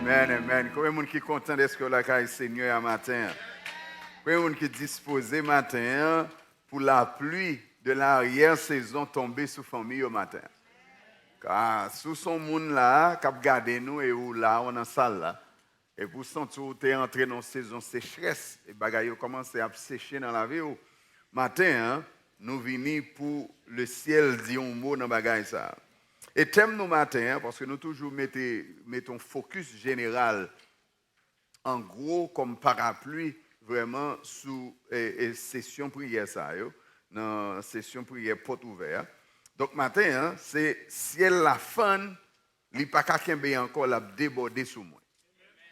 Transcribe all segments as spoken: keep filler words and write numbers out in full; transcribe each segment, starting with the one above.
Amen, amen. Konbyen moun ki kontan dèske w lakay Senyè a maten an? Konbyen moun ki dispoze maten an pou lapli de laryè sezon tonbe sou fanmi yo maten an? Ka, si w se yon moun la k ap gade nou e ou la, ou nan sal la, epi w santi w te antre nan yon sezon sechrès, e bagay yo kòmanse ap seche nan lavi w, maten an, nou vini pou le syèl di yon mo nan bagay sa a. E tèm nou maten an, paske nou toujou mete, mete yon fokis jeneral, an gwo, kòm parapli, vrèman, sou e, e, sesyon priyè sa yo, nan sesyon priyè pòt ouvè a. Donk, maten an, se syèl la fann, li pa ka kenbe ankò, l ap debòde sou mwen.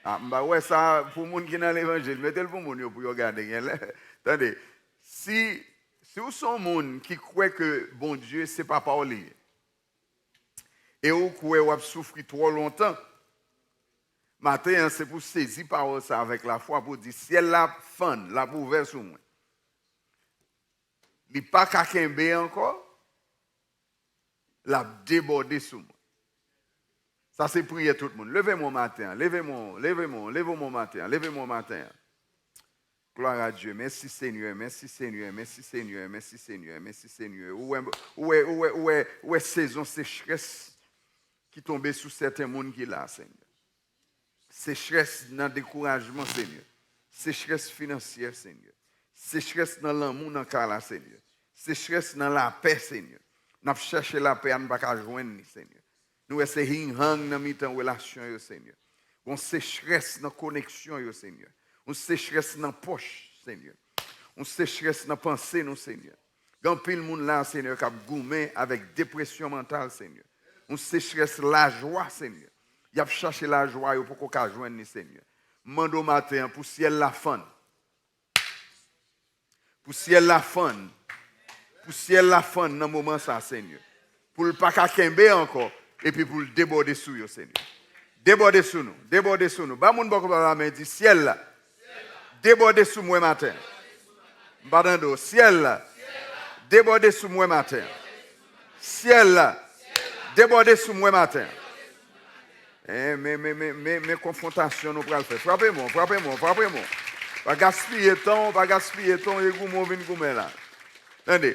A, m pa wè sa pou moun ki nan levanjil. Mete l pou moun yo pou yo gade, genlè. Tande, si, si w se yon moun ki kwè ke Bondye se papa w li ye, e ou kwè w ap soufri twò lontan, maten an, se pou sezi pawòl sa avèk lafwa, pou di, syèl la ap fann, l ap ouvè sou mwen. Li pa ka kenbe ankò, l ap debòde sou mwen. Sa se priyè tout moun. Leve men w maten an, leve men w, leve men w, leve men w maten an, leve men w maten an. Gloire à Dieu. Mèsi Senyè, mèsi Senyè, mèsi Senyè, mèsi Senyè, mèsi Senyè. Ou wè, ou wè, ou wè, ou wè, ou wè sezon sechrès ki tonbe sou sèten moun ki la, Senyè. Sechrès nan dekourajman, Senyè. Sechrès finansyè, Senyè. Sechrès nan lanmou nan kay la, Senyè. Sechrès nan lapè, Senyè. N ap chèche lapè a, n pa ka jwenn li, Senyè. Nou wè se hing-hang nan mitan relasyon yo, Senyè. Gon sechrès nan koneksyon yo, Senyè. Yon sechrès nan pòch, Senyè. Yon sechrès nan panse nou, Senyè. Gen anpil moun la, Senyè, k ap goumen avèk depresyon mantal, Senyè. Yon sechrès lajwa, Senyè. Y ap chache lajwa, yo poko ka jwenn li, Senyè. M mande w maten an pou syèl la fann. Pou syèl la fann. Pou syèl la fann nan moman sa, Senyè. Pou l pa ka kenbe ankò, epi pou l debòde sou yo, Senyè. Debòde sou nou, debòde sou nou. Ba moun bò kote w la men, di, syèl la, debòde sou mwen maten. M pa tande w. Syèl la, debòde sou mwen maten. Syèl la, debòde sou mwen maten. Eh, men, men, men, men, men konfwontasyon nou pral fè. Frape mwen, frape mwen, frape mwen. Pa gaspiye tan, pa gaspiye tan, e goumen w vin goumen la. Tande,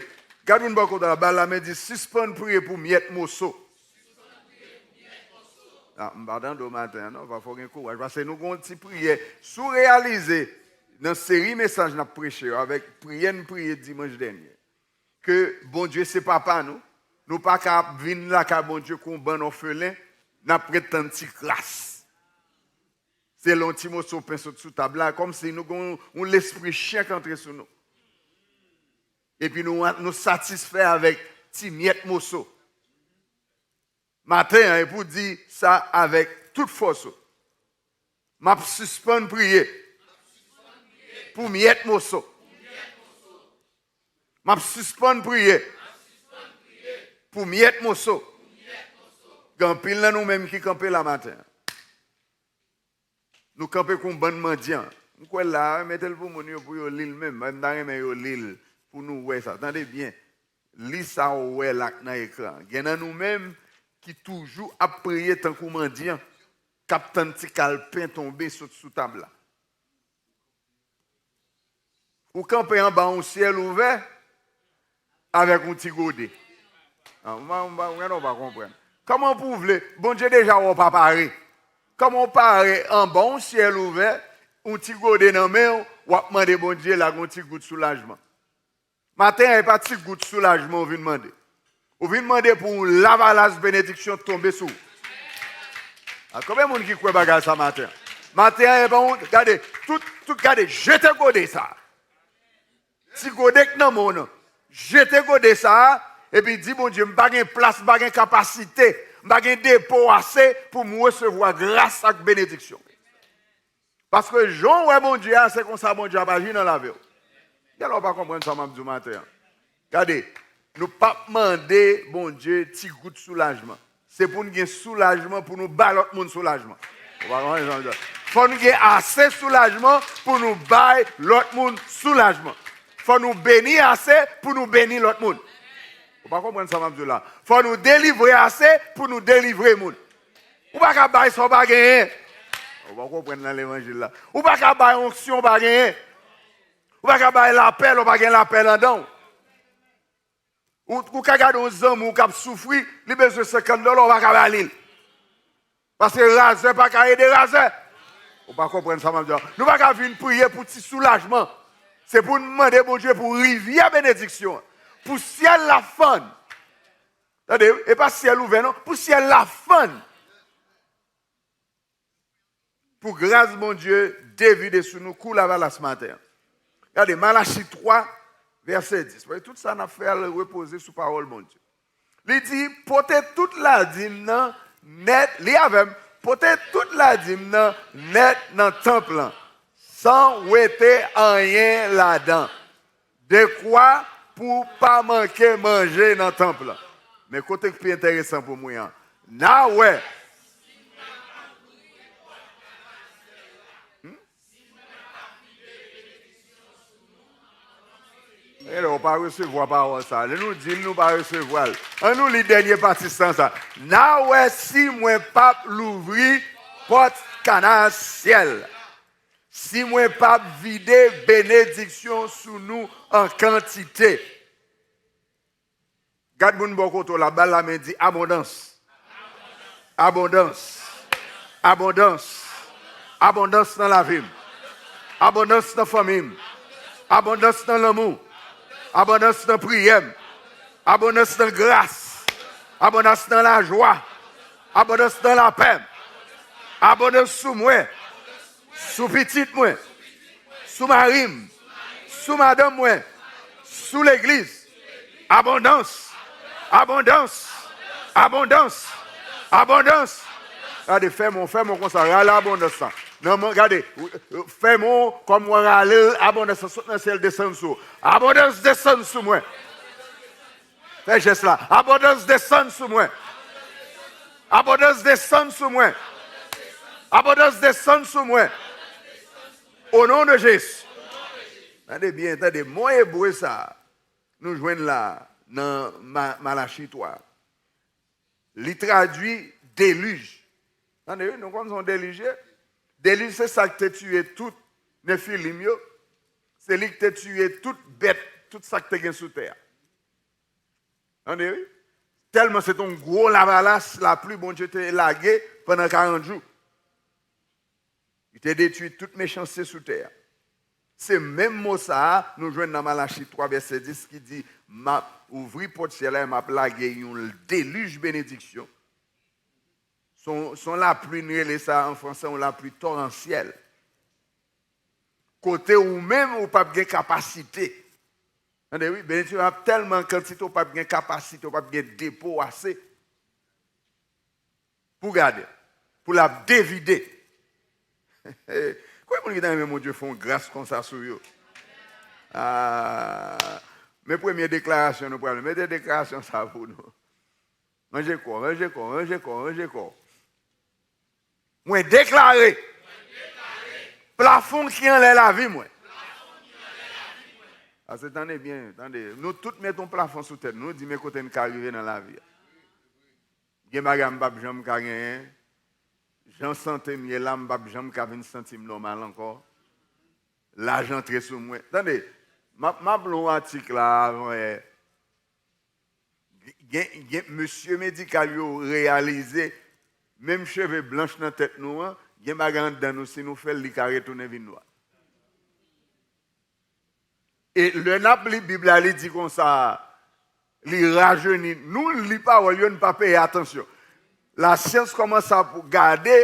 gad moun bò kote w la, ba l la men, di, sispann priye pou myèt moso. A, m pa tande w maten an, non, pa fò gen kouraj. Paske nou gon ti priyè. Si w reyalize, nan seri mesaj n ap preche yo, avèk priyè n priye dimanch dènye, ke Bondye se papa nou, nou pa ka ap vin lakay Bondye kon bann òfelen, n ap ret tann ti kras. Se lè yon ti moso pen sot sou tab la, kòmsi nou gon yon lespri chen k antre sou nou. Epi nou, nou satisfè avèk ti myèt moso. Maten an, e pou di sa avèk tout fòs ou. M ap sispann priye pou myèt moso. M ap sispann priye pou myèt moso. Gen anpil nan nou menm ki kanpe la maten an. Nou kanpe kon bann mandyan. M kwè la, mete l pou moun yo, pou yo li l menm. M ta renmen yo li l pou nou wè sa. Tande byen. Li sa w wè la k nan ekran. Gen nan nou menm ki toujou ap priye tankou mandyan, k ap tann ti kal pen tonbe sot sou tab la. Ou kanpe anba yon syèl ouvè avèk yon ti gode. Ah, mwen, mwen, mwen, ou pa konprann. Kòman pou w vle? Bondye deja wè w pa pare. Kòman w pare anba yon syèl ouvè, yon ti gode nan men w, w ap mande Bondye lage yon ti gout soulajman? Maten an, e pa ti gout soulajman ou vin mande. Ou vin mande pou yon lavalas benediksyon tonbe sou ou. A, konbyen moun ki kwè bagay sa maten an? Maten an, e pa yon, gade, tout, tout, gade, jete gode sa. Ti gode k nan men w nan. Jete gode sa a, epi di Bondye, m pa gen plas, m pa gen kapasite, m pa gen depo ase pou m resevwa gras ak benediksyon. Paske jan w wè Bondye a, se konsa Bondye ap aji nan lavi w. Genlè w pa konprann sa m ap di w maten an. Gade, nou p ap mande Bondye ti gout soulajman. Se pou n gen soulajman pou nou bay lòt moun soulajman. Ou pa konprann sa m di w? Fò n gen ase soulajman pou nou bay lòt moun soulajman. Fò nou beni ase pou nou beni lòt moun. Ou pa konprann sa m ap di w la? Fò nou delivre ase pou nou delivre moun. Ou pa ka bay sa w pa genyen. Ou pa konprann nan levanjil la. Ou pa ka bay onksyon ou pa genyen. Ou pa ka bay lapè lè ou pa gen lapè anndan w. Ou, ou ka gade yon zanmi w k ap soufri, li bezwen senkant dola, ou pa ka ba li l. Paske razè pa ka ede razè. Ou pa konprann sa m ap di a. Nou pa ka vin priye pou ti soulajman. Se pou n mande Bondye pou rivyè benediksyon an. Pou syèl la fann. Tande, e pa syèl ouvè non, pou syèl la fann. Pou gras Bondye devide sou nou kou lavalas maten an. Gade, Malachi twa, vèsè dis. Paske tout sa n ap fè a repoze sou pawòl Bondye. Li di, pote tout ladim nan nèt, li avè m, pote tout ladim nan nèt nan tanp lan, san wete anyen ladan. Dekwa pou w pa manke manje nan tanp lan. Men kote k pi enteresan pou mwen an. N a wè. Hmm? E lè w pa resevwa pawòl sa, lè nou di l nou pa resevwa l. Ann nou li dènye pati sans sa. N a wè si mwen p ap louvri pòt kana syèl. Si mwen p ap vide benediksyon sou nou an kantite. Gad moun bò kote w la, ba l lamen, di abondans. Abondans. Abondans. Abondans nan lavi m. Abondans nan fanmi m. Abondans nan lanmou. Abondans nan priyè m. Abondans nan gras. Abondans nan lajwa. Abondans nan lapè. Abondans sou mwen. Sou pitit mwen. Sou mari m. Sou madanm mwen. Sou legliz. Abondans. Abondans. Abondans. Abondans. Gade, fè men w, fè men w konsa, rale abondans lan. Nan men, gade, fè men w kòm w rale abondans lan sot nan syèl desann sou ou. Abondans desann sou mwen. Fè jès la. Abondans desann sou mwen. Abondans desann sou mwen. Abondans desann sou mwen. O non de Jezi. Tande byen, tande. Mo ebre sa a, nou jwenn la nan Ma- Malachi twa. Li tradui delij. Tande, wi, nou konn se yon delij ye. Delij se sa k te tiye tout Nefilim yo. Se li k te tiye tout bèt, tout sa k te gen sou tè a. Tande, wi. Tèlman se te yon gwo lavalas lapli Bondye te lage pandan karant jou. Li te detwi tout mechanste sou tè a. Se menm mo sa a nou jwenn nan Malachi twa vèsè dis ki di, m ap ouvri pòt syèl la e m ap lage yon delij benediksyon. Se yon, se yon lapli, n rele sa an franse yon lapli toransyèl. Kote ou menm ou p ap gen kapasite. Tande wi, benediksyon ap tèlman kantite ou p ap gen kapasite, ou p ap gen depo ase. Pou gade, pou l ap devide. Konbyen moun ki ta renmen Bondye fè yon gras konsa sou yo? Ah, men premye deklarasyon nou pral mete deklarasyon sa pou nou. Ranje kò, ranje kò, ranje kò, ranje kò. Mwen deklare plafon ki anlè lavi mwen. Ase tande byen, tande. Nou tout met yon plafon sou tèt nou, nou di men kote n ka rive nan lavi a. Gen bagay m p ap janm ka genyen. Jan sante m ye la, m p ap janm ka vin santi m nòmal ankò. Laj antre sou mwen. Tande, m ap, m ap li yon atik la avan yè. Gen, gen, mesye medikal yo reyalize, menm cheve blanch nan tèt nou an, gen bagay anndan nou, si nou fè l, li ka retounen vin nwa. E lè n ap li Bib la, li di konsa, li rajeni. Nou li pawòl yo, n pa peye atansyon. Lasyans kòmanse ap gade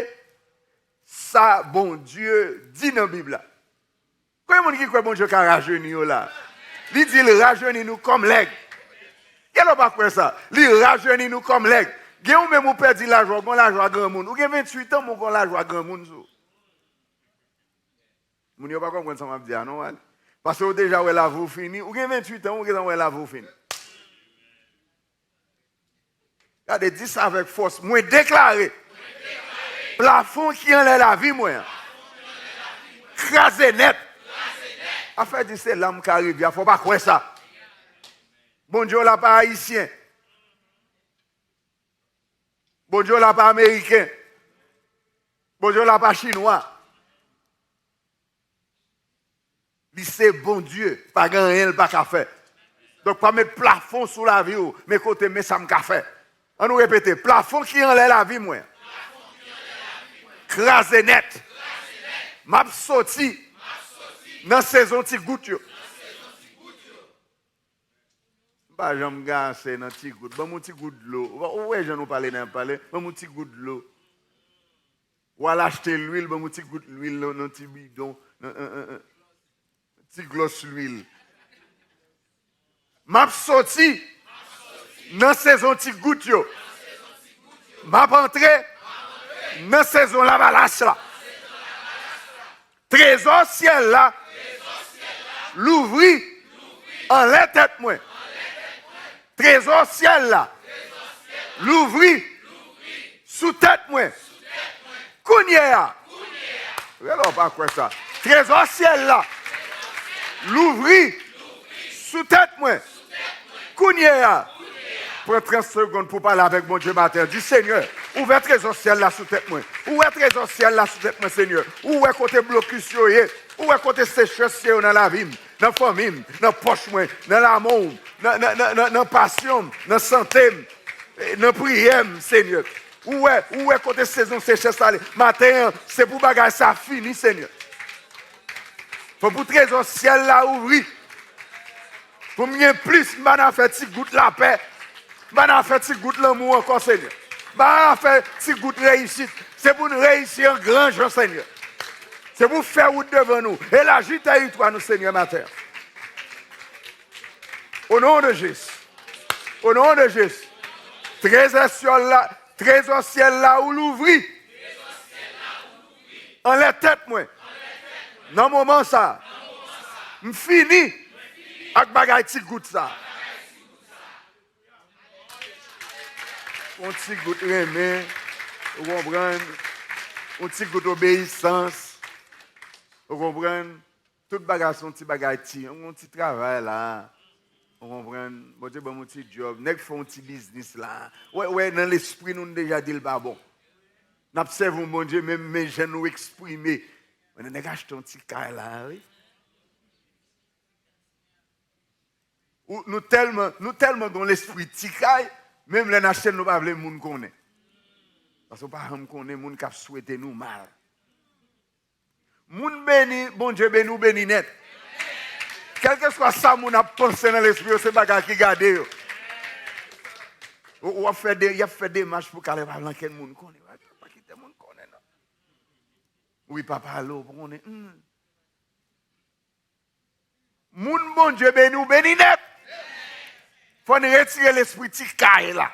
sa Bondye di nan Bib la. Konbyen moun ki kwè Bondye ka rajeni yo la? Li di l rajeni nou kòm lèg. Genlè w pa kwè sa. Li rajeni nou kòm lèg. Gen ou menm ou pèdi lajwa, ou gen lajwa granmoun. Ou gen venntuit an, men ou gen lajwa granmoun sou ou. Moun yo pa konprann sa m ap di a non, al. Paske ou deja wè lavi w fini. Ou gen venntuit an, ou gentan wè lavi w fini. Gade, di sa avèk fòs. Mwen deklare plafon ki anlè lavi mwen an kraze nèt. Afè di se la m ka rive a, fò w pa kwè sa. Bondye w la pa ayisyen. Bondye w la pa ameriken. Bondye w la pa chinwa. Li se Bondye. Pa gen anyen l pa ka fè. Donk, pa met plafon sou lavi w. Men kote, men sa m ka fè. Ann nou repete. Plafon ki anlè lavi mwen, kraze nèt. M ap soti nan sezon ti gout yo. M pa janm gen ase nan ti gout. Ban m yon ti gout dlo. Ou wè jan nou pale nan y ap pale? Ban m yon ti gout dlo. W al achte lwil, ban m yon ti gout lwil nan, nan ti bidon, nan, nan, nan, nan ti glòs lwil. M ap soti nan sezon ti gout yo. M ap antre nan sezon lavalas la. Trezò syèl la louvri anlè tèt mwen. Trezò syèl la louvri sou tèt mwen. Kounye a, rele w pa kwè sa. Trezò syèl la louvri sou tèt mwen. Kounye a, pran trant segonn pou pale avèk Bondye maten an. Di, Senyè, ouvè trezò syèl la sou tèt mwen. Ou wè trezò syèl la sou tèt mwen, Senyè. Ou wè kote blokis yo ye. Ou wè kote sechrès ye yo nan lavi m, nan fanmi m, nan pòch mwen, nan lanmou m, nan, nan, nan, nan, nan pasyon m, nan sante m, eh, nan priyè m, Senyè. Ou wè, ou wè kote sezon sechrès la ale. Maten an, se pou bagay sa fini, Senyè. Fò pou trezò syèl la ouvri. Pou m gen plis, m pa nan afè ti gout lapè. M pa nan afè ti gout lanmou ankò, Senyè. M pa nan afè ti gout reyisit. Se pou n reyisi an gran jan, Senyè. Se pou fè wout devan nou. Elaji tèritwa nou, Senyè, maten an. O non de Jezi. O non de Jezi. Trezò syèl la, trezò syèl la ou louvri anlè tèt mwen. Nan moman sa, m fini ak bagay ti gout sa. Yon ti gout renmen, ou konprann? Yon ti gout obeyisans, ou konprann? Tout bagay se yon ti bagay ti, yon ti travay la, ou konprann? Bondye ban m yon ti djòb, nèg fè yon ti biznis la. Wè, wè, nan lespri nou, n deja di l pa bon. N ap sèvi yon Bondye, men, men jan nou eksprime. Mwen, nèg achte yon ti kay la, wi. Ou, nou tèlman, nou tèlman gen yon lespri ti kay, menm lè n achte l, nou pa vle moun konnen. Paske w pa janm konnen moun k ap swete nou mal. Moun beni, Bondye beni, ou beni nèt. Kèlkeswa sa moun ap panse nan lespri yo, se bagay ki gade yo. Ou, ou ap fè de, y ap fè demach pou kalè pa vle ankenn moun konnen. Pa kite moun konnen, non. Wi, pa pale w pou konnen. Hmm. Moun Bondye beni, ou beni nèt. Fò n retire lespri ti kay la.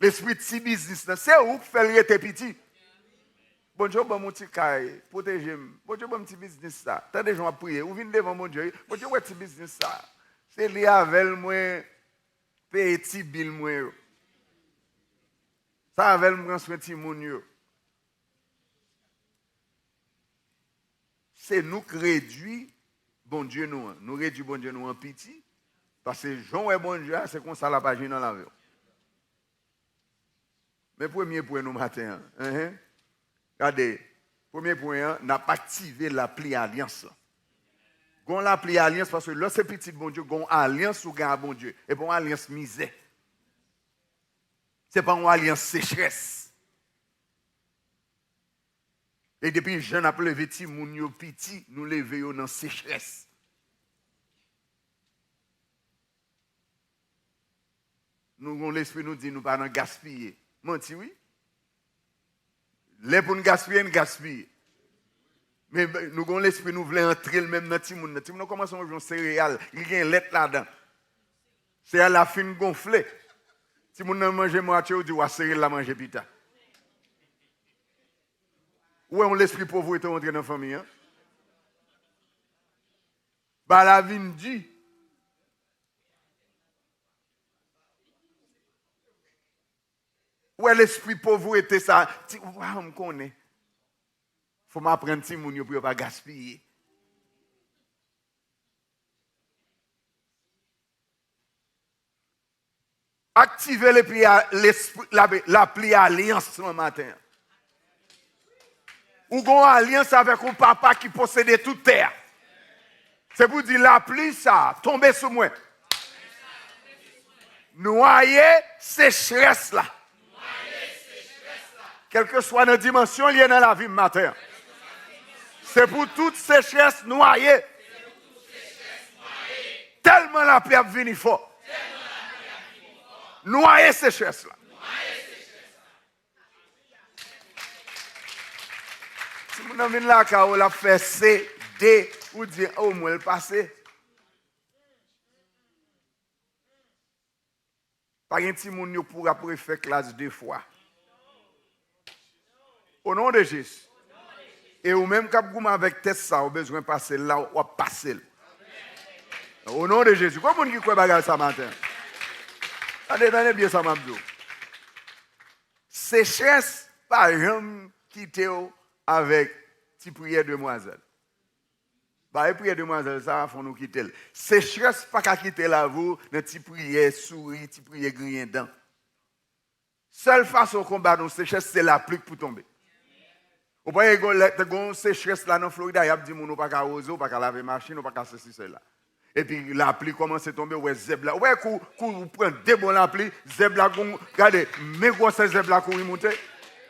Lespri ti biznis lan. Se ou k fè l rete piti. Bondye, ou ban m yon ti kay, pwoteje m. Bondye, ban m ti biznis sa. Tande jan w ap priye. Ou vin devan Bondye, wi. Bondye, wè ti biznis sa. Se li avè l mwen peye ti bil mwen yo. Sa avè l m pran swen timoun yo. Se nou k redui Bondye nou an. Nou redui Bondye nou an piti. Paske jan w wè Bondye a, se konsa l ap aji nan lavi w. Men premye pwen nou maten an. Enhen. Gade, premye pwen an, n ap aktive lapli alyans lan. Gon lapli alyans, paske lè w se pitit Bondye, gon alyans ou gen a Bondye. E pa yon alyans mizè. Se pa yon alyans sechrès. E depi jan n ap leve timoun yo piti, nou leve yo nan sechrès. Nou gon lespri nou di nou pa nan gaspiye. Manti wi. Lè pou n gaspiye, n gaspiye. Men nou gon lespri nou vle antre l menm nan timoun nan. Timoun nan kòmanse yon jan sereyal, li gen lèt ladan. Sereyal la fin gonfle. Timoun nan manje mwatye, ou di w a sere l la manje pita. Ou wè yon lespri povrete w antre nan fanmi an. Bagay la vin di. Ou wè lespri povrete sa, ti, ou pa janm konnen. Fò m aprann timoun yo pou yo pa gaspiye. Aktive lepi a, lespri, la, lapli alyans lan maten an. Ou gen yon alyans avèk yon papa ki posede tout tè a. Se pou di lapli sa a tonbe sou mwen. Nwaye sechrès la. Kèlkeswa nan dimansyon l ye nan lavi m maten an. Se pou tout sechrès nwaye. Tèlman lapli ap vini fò. Nwaye sechrès la. Timoun nan vin lakay ou, l ap fè C, D, ou di, o mwen l pase. Pa gen timoun yo pou ap refè klas de fwa. O non de Jezi. E ou menm k ap goumen avèk tès sa, ou bezwen pase l la, w ap pase l. O non de Jezi. Konbyen moun ki kwè bagay sa maten? Tande, tande byen sa m ap di w. Sechrès pa janm kite w avèk ti priyè demwazèl. Ba e priyè demwazèl sa a, fò nou kite l. Sechrès pa ka kite lavi w nan ti priyè souri, ti priyè griyen dan. Sèl fason w konbat yon sechrès, se lapli k pou tonbe. Ou pa gen lè, te gen yon sechrès la nan Florida, y ap di moun ou pa ka woze, ou pa ka lave machin, ou pa ka sesi, sela. Epi lapli kòmanse tonbe, ou wè zèb la. Ou wè kou, kou ou pran de bon lapli, zèb la gon, gade, men gwosè zèb la kouri moute.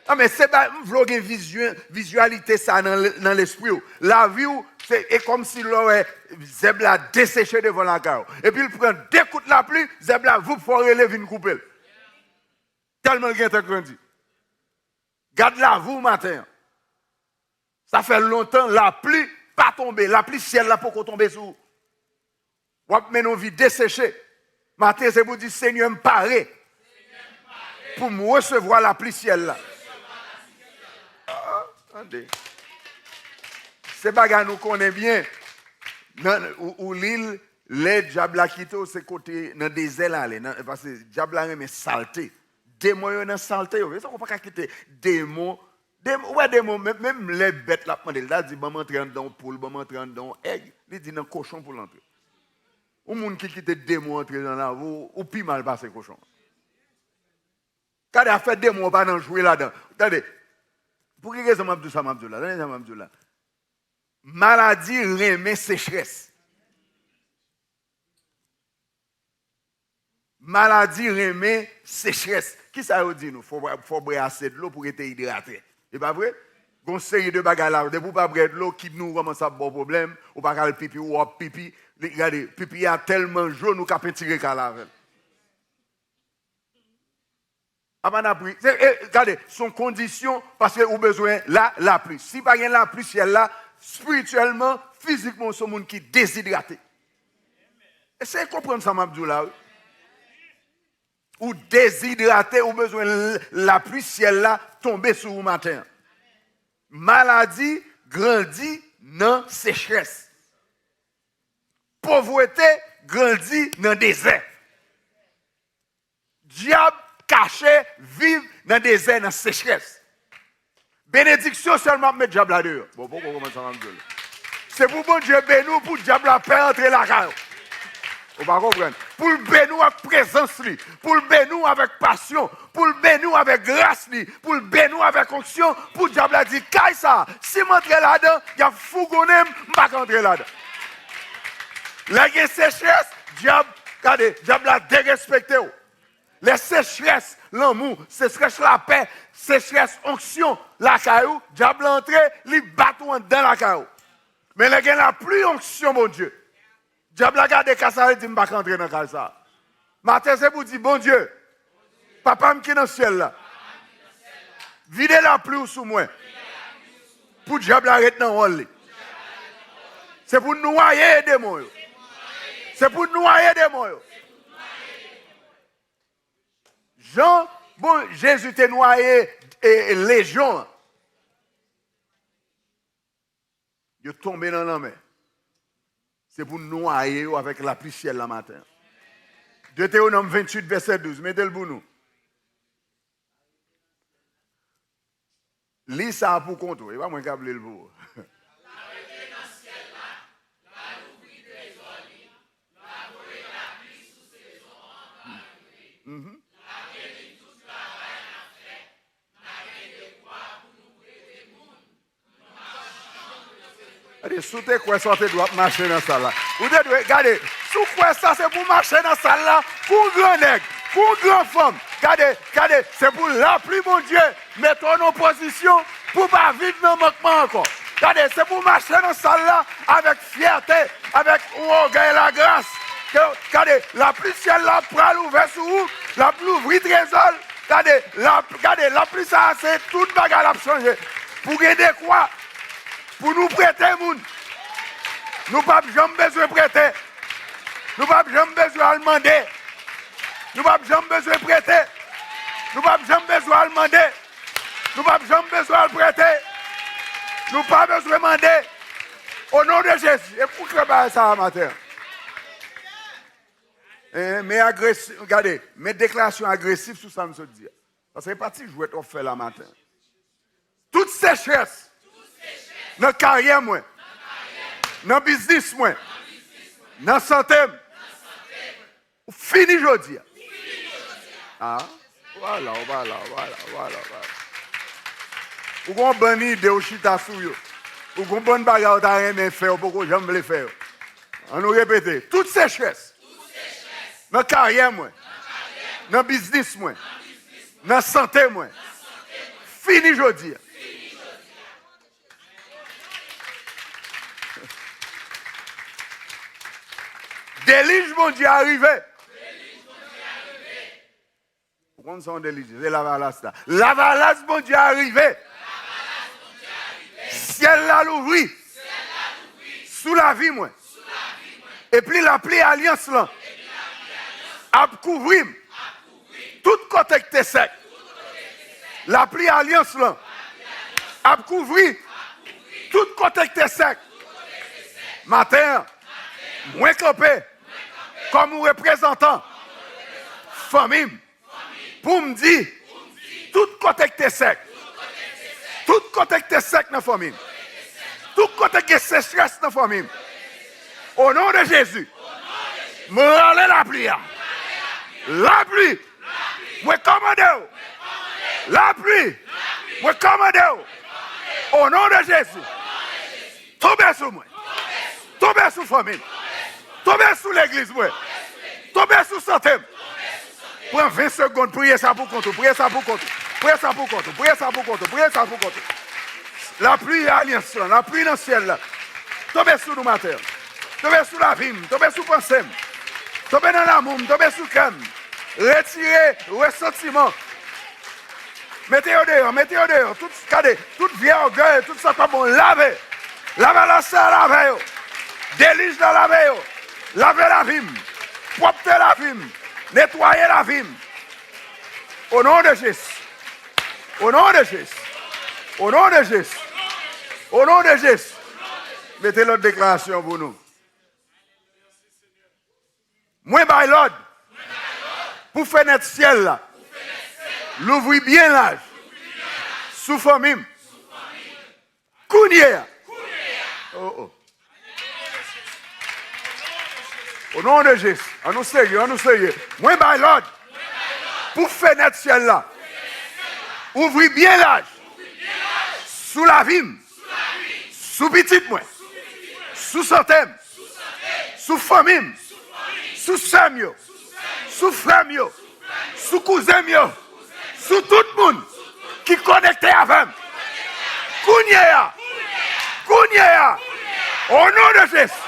Non, men se ba, m vle w gen vizyon, vizyalite sa nan, nan lespri w. Lavi w, se, e kòmsi lè w wè zèb la deseche devan lakay ou. Epi l pran de kout lapli, zèb la, voup, fò w rele vin koupe l. Tèlman l gentan grandi. Gad lavi w maten an. Sa fè lontan lapli pa tonbe, lapli syèl la poko tonbe sou ou. W ap mennen yon vi deseche. Maten, se pou di, Senyè, m pare pou m resevwa lapli syèl la. Ah, tande. Se bagay nou konnen byen. Nan, ou, ou li l, lè dyab la kite w, se kote nan dezè l ale. Nan, paske dyab la renmen salte. Demon yo nan salte yo. Se sa w pa ka kite demon. Demon, ou wè demon, menm, menm lè bèt la ap mande l, ta di, ban m antre anndan yon poul, ban m antre anndan yon èg, li di nan kochon pou l antre. Yon moun ki kite demon antre nan lavi w, ou pi mal pase kochon. Gade afè demon pa nan jwe ladan. Tande, pou ki rezon m ap di w sa m ap di w la? Tande sa m ap di w la. Maladi renmen sechrès. Maladi renmen sechrès. Kisa yo di nou? Fò, fò bwè ase dlo pou rete idrate. E pa vre? Gon seri de bagay la, depi w pa bwè dlo, kidney ou kòmanse ap ba w pwoblèm, ou pa ka al pipi, ou ap pipi. Li, gade, pipi a tèlman jòn, ou ka pentire kay la avè l. Apa n ap ri. Se, e, gade, se yon kondisyon, paske ou bezwen la, lapli. Si pa gen lapli syèl la, espirityèlman, fizikman, ou se yon moun ki dezidrate. Eseye konprann sa m ap di w la, wi. Ou dezidrate, ou bezwen l-, lapli syèl la tonbe sou ou maten an. Maladi grandi nan sechrès. Povrete grandi nan dezè. Dyab kache, viv nan dezè, nan sechrès. Benediksyon sèlman ap met dyab la deyò. Bon, poko konprann sa m ap di w la. Se pou Bondye beni w, pou dyab la pè antre lakay ou. Ou pa konprann. Pou l beni w ak prezans li, pou l beni w avèk pasyon, pou l beni w avèk gras li, pou l beni w avèk onksyon, pou dyab la di, kay sa a, si m antre ladan, y ap fougonnen m, m pa ka antre ladan. Lè gen sechrès, dyab, gade, dyab la derespekte w. Lè sechrès lanmou, sechrès lapè, sechrès onksyon lakay ou, dyab la antre, li bat ou anndan lakay ou. Men lè gen lapli onksyon Bondye, dyab la gade kay sa a, li di, m pa ka antre nan kay sa a. Maten se pou di, Bondye, Papa m ki nan syèl la, vide lapli w sou mwen, pou dyab la ret nan wòl li. Se pou nwaye demon yo. Se pou nwaye demon yo. Jan, bon, Jezi te nwaye, e, e, lejyon an. Yo tonbe nan lanmè. Se pou nwaye yo avèk lapli syèl la maten an. Detewonòm venntuit, vèsè douz. Mete l pou nou. Li sa a pou kont ou. E pa mwen k ap li l pou ou. L a rete nan syèl la, l a louvri trezò li, l a voye lapli sou sezon an, l a rive. Mhm. L a beni tout travay n ap fè, n a gen dekwa pou nou prete moun, E si w te kwè sa, w te dwe ap mache nan sal la. Ou te dwe, gade, si w kwè sa, se pou w mache nan sal la, kou gran nèg, kou gran fanm. Gade, gade, se pou lapli Bondye mete w nan pozisyon pou w pa viv nan mankman ankò. Gade, se pou w mache nan sal la avèk fyète, avèk yon ògèy lagras. Ke, gade, lapli syèl la pral ouvè sou ou, l ap louvri trezò l. Gade, la, gade, lapli sa a, se tout bagay l ap chanje. Pou gen dekwa, pou nou prete moun. Nou p ap janm bezwen prete. Nou p ap janm bezwen al mande. Nou p ap janm bezwen prete. Nou p ap janm bezwen al mande. Nou p ap janm bezwen al prete. Nou pa bezwen mande. O non de Jezi. E pou kle bagay sa a maten an. Eh, men agresif, gade, men deklarasyon agresif sou sa m sot di a. Paske se pa ti jwèt w ap fè la maten. Tout sechrès nan karyè mwen, nan biznis mwen, nan sante m, ou fini jodi a. Ah, wala, wala, wala, wala, wala. Ou gon bann ide ou chita sou yo. Ou gon bann bagay ou ta renmen fè, ou poko janm vle fè yo. An nou repete. Tout sechrès nan karyè mwen, nan biznis mwen, nan sante mwen, fini jodi a. Delij Bondye a rive. Ou konn sa yon delij ye, se lavalas la. Lavalas Bondye a rive. Syèl la louvri sou lavi mwen. Epi lapli alyans lan ap kouvri m. Tout kote k te sèk, lapli alyans lan ap kouvri. Tout kote k te sèk, maten an, mwen kanpe kòm yon reprezantan fanmi m. Pou m di, tout kote k te sèk, tout kote k te sèk nan fanmi m, tout kote k gen sechrès nan fanmi m, o non de Jezi, m rale lapli a. Lapli, mwen kòmande w. Lapli, mwen kòmande w. O non de Jezi, tonbe sou mwen. Tonbe sou fanmi m. Tonbe sou legliz mwen. Tonbe sou sante m. Pran ven segonn, priye sa pou kont ou, priye sa pou kont ou, priye sa pou kont ou, priye sa pou kont ou, priye sa pou kont ou. Lapli alyans lan, lapli nan syèl la. Tonbe sou nou maten. Tonbe sou lavi m, tonbe sou panse m. Tonbe nan lanmou m, tonbe sou kè m. Retire resantiman. Mete yo deyò, mete yo deyò. Tout, gade, tout vye ògèy, tout sa k pa bon, lave. Lavalas la, lave yo. Delij la, lave yo. Lave lavi m. Pwòpte lavi m. Netwaye lavi m. O non de Jezi. O non de Jezi. O non de Jezi. O non de Jezi. Mete lòt deklarasyon pou nou. Mwen bay lòd pou fenèt syèl la louvri byen laj sou fanmi m. Kounye a. Oh, oh. O non de Jezi, an nou serye, an nou serye. Mwen bay lòd pou fenèt syèl la ouvri byen laj sou lavi m, sou pitit mwen, sou sante m, sou fanmi m, sou sè m yo, sou frè m yo, sou kouzen m yo, sou tout moun ki konekte avè m. Kounye a, kounye a, o non de Jezi.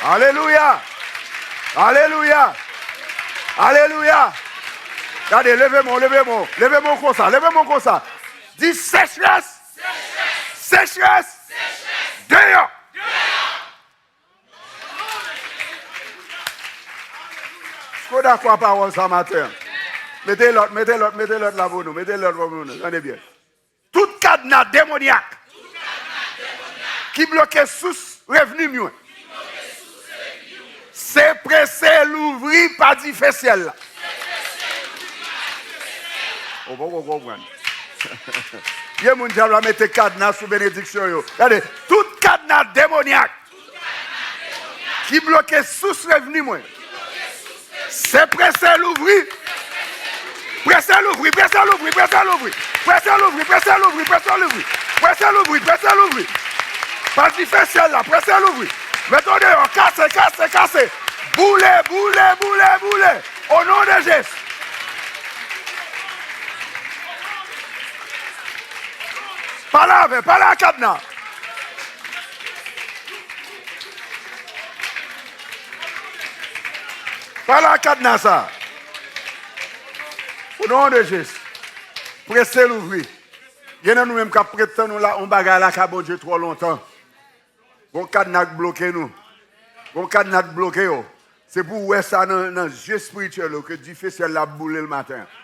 Alelouya, alelouya, alelouya. Gade, leve men w, leve men w, leve men w konsa, leve men w konsa. Di sechrès, sechrès, deyò. Èske w dakò a pawòl sa maten an? Mete lòt, mete lòt, mete lòt la pou nou, mete lòt la pou nou, tande byen. Tout kadna demonyak ki bloke sous revni m yo, se prese louvri pa dife syèl la. Ou poko konprann. Gen moun dyab la mete kadna sou benediksyon yo. Gade, tout kadna demonyak ki bloke sous revni mwen, se prese louvri. Prese louvri, prese louvri, prese louvri. Prese louvri, prese louvri, prese louvri. Prese louvri, prese louvri. Pral dife syèl la, prese louvri. Mete w deyò, kase, kase, kase. Boule, boule, boule, boule. O non de Jezi. Pale avè, pale a kadna. Pale a kadna sa. O non de Jezi. Prese louvri. Gen nan nou menm k ap pretann nou la, yon bagay la ka Bondye twò lontan. Gon kadna k bloke nou. Gon kadna k bloke yo. Se pou w wè sa nan, nan zye espirityèl yo, ke dife syèl la ap boule l maten an.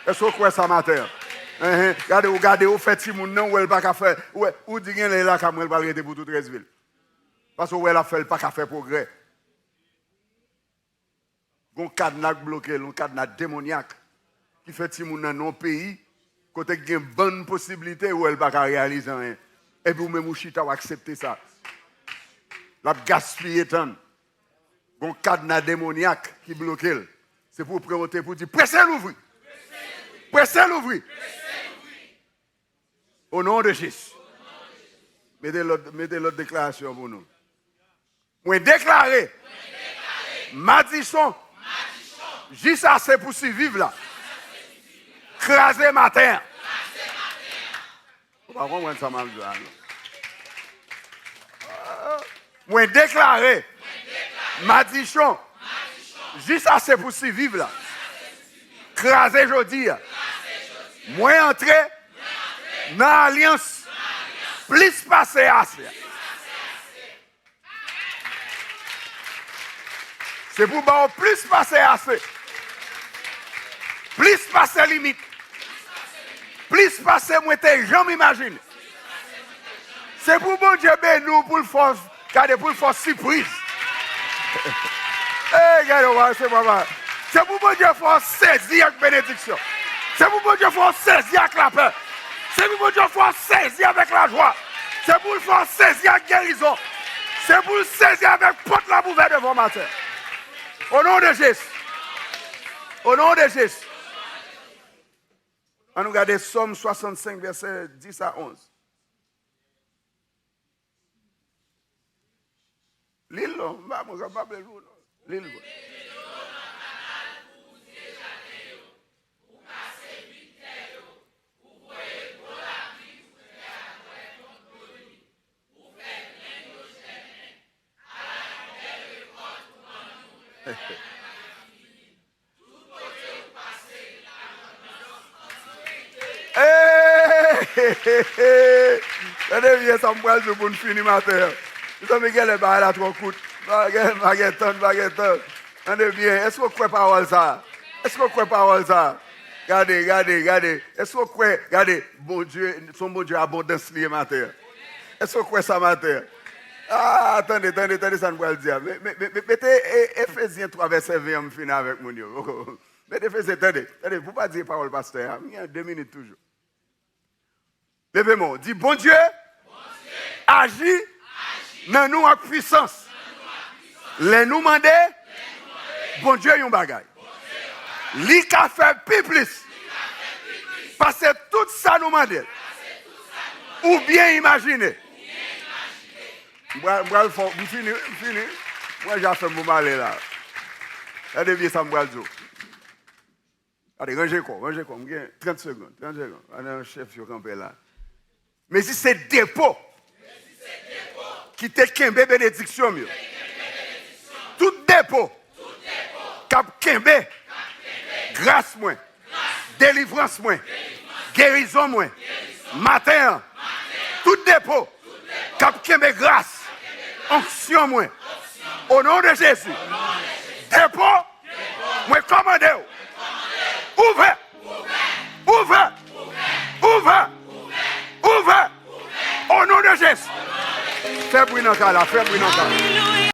Èske w kwè sa maten an? Enhen. Gade, ou gade, ou fè timoun nan, ou wè l pa ka fè, ou wè, ou di genlè l lakay mwen, l pral rete pou tout rès vi l. Paske ou wè l ap fè, l pa ka fè pwogrè. Gon kadna k bloke l, yon kadna demonyak, ki fè timoun nan nan yon peyi, kote k gen bann posiblite, ou wè l pa ka reyalize anyen. Epi ou menm ou chita, w aksepte sa. L ap gaspiye tan. Gon kadna demonyak ki bloke l. Se pou w pran yon te pou di, prese louvri! Prese louvri! O non de Jezi. Mete lòt, mete lòt deklarasyon pou nou. Mwen deklare madichon jis ase pou siviv la kraze maten an. Ou pa konprann sa m ap di a non. Mwen deklare madichon jis ase pou siviv la kraze jodi a. Mwen antre nan alyans plis pase ase. Se pou ba w plis pase ase. Plis pase limit. Plis pase mwen te janm imajine. Se pou Bondye beni w, pou l fè w, gade, pou l fè w sipriz. Ey, gade, w se papa. Se pou Bondye fè w sezi ak benediksyon. Se pou Bondye fè w sezi ak lapè. Se pou Bondye fè w sezi avèk lajwa. Se pou l fè w sezi ak gerizon. Se pou l sezi avèk pòt l ap ouvè devan w maten. O non de Jezi. O non de Jezi. An nou gade Sòm swasannsenk, vèsè dis a onz. Li l non, m pa mwen k ap pale pou nou. Li l vre. Ey! Tande byen sa m pral di w pou n fini maten an. Mezanmi, genlè bagay la twò kout. Pa gen, pa gen tan, pa gen tan. Tande byen. Èske w kwè pawòl sa a? Èske w kwè pawòl sa a? Gade, gade, gade. Èske w kwè? Gade, Bondye, se yon Bondye abondans li ye maten an. Èske w kwè sa maten an? Ah, tande, tande, tande sa n pral di a. Me-, me-, me-, mete E-, Efezyen twa vèsè ven an, m fini avèk moun yo. Mete Efezyen, tande, tande, pou pa di pawòl pastè a, m gen de minit toujou. Leve men w, di, Bondye aji nan nou ak pwisans. Lè nou mande Bondye yon bagay, li ka fè pi plis pase tout sa nou mande l oubyen imajine. M pral, m pral fè w, m fini, m fini. Mwen ja fè m pou m ale la. Gade byen sa m pral di w. Gade, ranje kò w, ranje kò w. M gen trant segonn, trant segonn. Pandan chèf yo kanpe la. Mezi se depo ki te kenbe benediksyon m yo. Tout depo k ap kenbe gras mwen, delivrans mwen, gerizon mwen, maten an, tout depo k ap kenbe gras, onksyon mwen, o non de Jezi, depo, mwen kòmande w, ouvè, ouvè, ouvè, ouvè, o non de Jezi. Fè bri nan kay la, fè bri nan kay la.